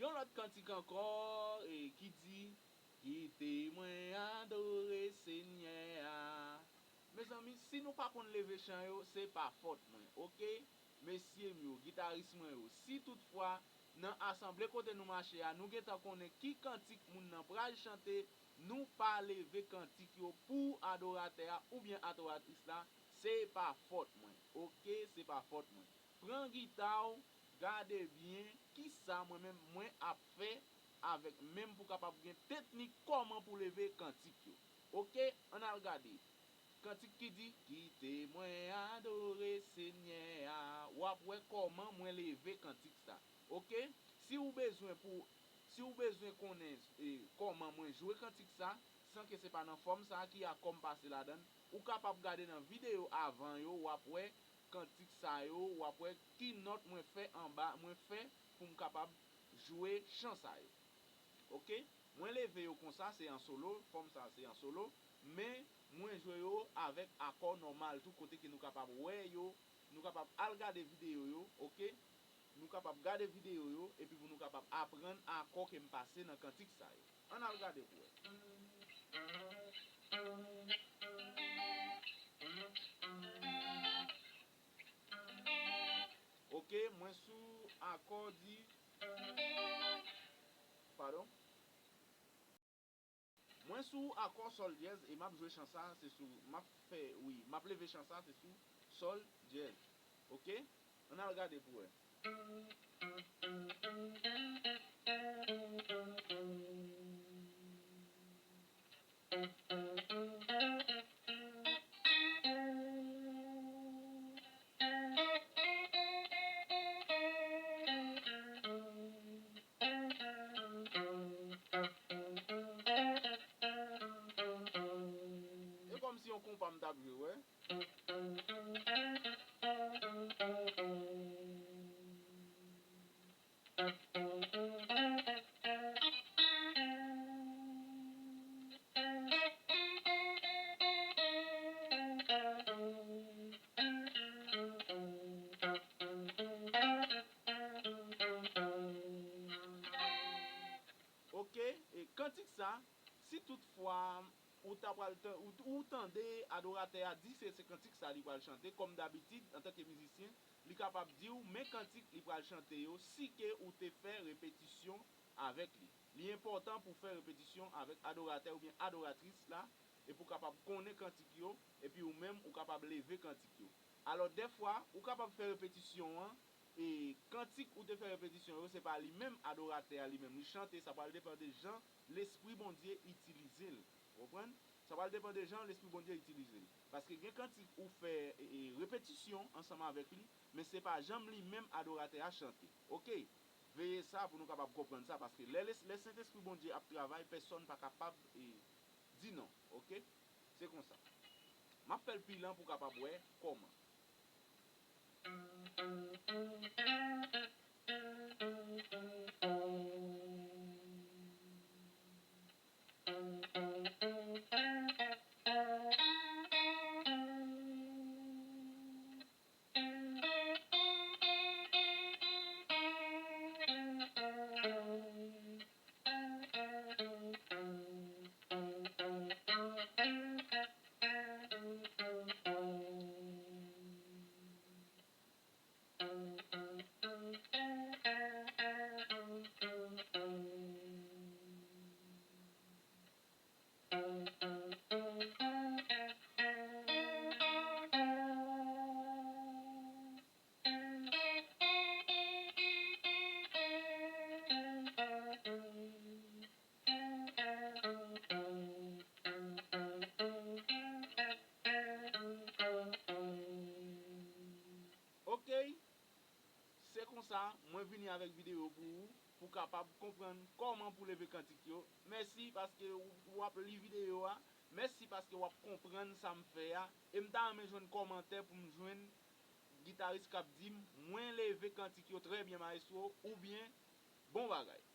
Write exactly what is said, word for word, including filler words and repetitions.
Yon lòt kantik ankò, e, ki di, "Kite mwen adore Senyè a." Mezanmi, si nou pa konn leve chan yo, se pa fòt mwen, oke? Mesye m yo, gitaris mwen yo, si toutfwa nan asanble kote nou mache a, nou gentan konnen ki kantik moun nan pral chante, nou pa leve kantik yo pou adoratè a oubyen adoratris la, se pa fòt mwen, oke? Se pa fòt mwen. Pran gita w, gade byen kisa mwen menm mwen ap fè avèk men m pou kapab gen teknik kòman pou leve kantik yo. Oke, ann al gade. Kantik ki di, "Kite mwen adore Senyè a." W ap wè kòman mwen leve kantik sa. Oke? Si w bezwen pou, si w bezwen konnen, e, kòman mwen jwe kantik sa, san ke se pa nan fòm sa ki akò m pase ladan l, ou kapab gade nan videyo avan yo, w ap wè kantik sa yo, w ap wè ki nòt mwen fè anba, mwen fè pou m kapab jwe chan sa yo. Oke? Mwen leve yo konsa, se an solo, fòm sa se an solo, men mwen jwe yo avèk akò nòmal tou, kote ke nou kapab wè yo, nou kapab al gade videyo yo, oke? Nou kapab gade videyo yo, epi pou nou kapab aprann akò ke m pase nan kantik sa yo. Ann al gade pou wè. Oke, mwen sou akò di, padon. Mwen sou akò sòl dyèz e m ap jwe chan sa, se sou, m ap fè, wi, m ap leve chan sa, se sou sòl dyèz. Oke? Ann al gade pou wè. E kòmsi yon konpa m t ap jwe, wè. Oke, e kantik sa, si toutfwa ou ta pral tan-, ou, ou tande adoratè a di se, se kantik sa li pral chante, kòm dabitid, antanke mizisyen, li kapab di w men kantik li pral chante yo, si ke ou te fè repetisyon avèk li. Li enpòtan pou w fè repetisyon avèk adoratè oubyen adoratris la, e pou w kapab konnen kantik yo, epi ou menm ou kapab leve kantik yo. Alò, dèfwa, ou kapab fè repetisyon an, e kantik ou te fè repetisyon yo, se pa li menm adoratè a li menm li chante, sa pral depann de jan Lespri Bondye itilize l. Ou konprann? Sa pral depann de jan Lespri Bondye itilize l. Paske gen kantik ou fè, e, e, repetisyon ansanm avèk li, men se pa janm li menm adoratè a chante. Oke? Veye sa pou nou kapab konprann sa, paske lè, lè, lè Sentespri Bondye ap travay, pèsonn pa kapab, e, di non. Oke? Se konsa. M ap fè l pi lan pou w kapab wè kòman. Ok, se konsa mwen vini avèk videyo pou ou, pou w kapab konprann kòman pou leve kantik yo. Mèsi paske w, w ap li videyo a. Mèsi paske w ap konprann sa m fè a. E m ta renmen jwenn kòmantè pou m jwenn gitaris k ap di m, "Mwen leve kantik yo trè byen, mayestwo," oubyen, "Bon bagay."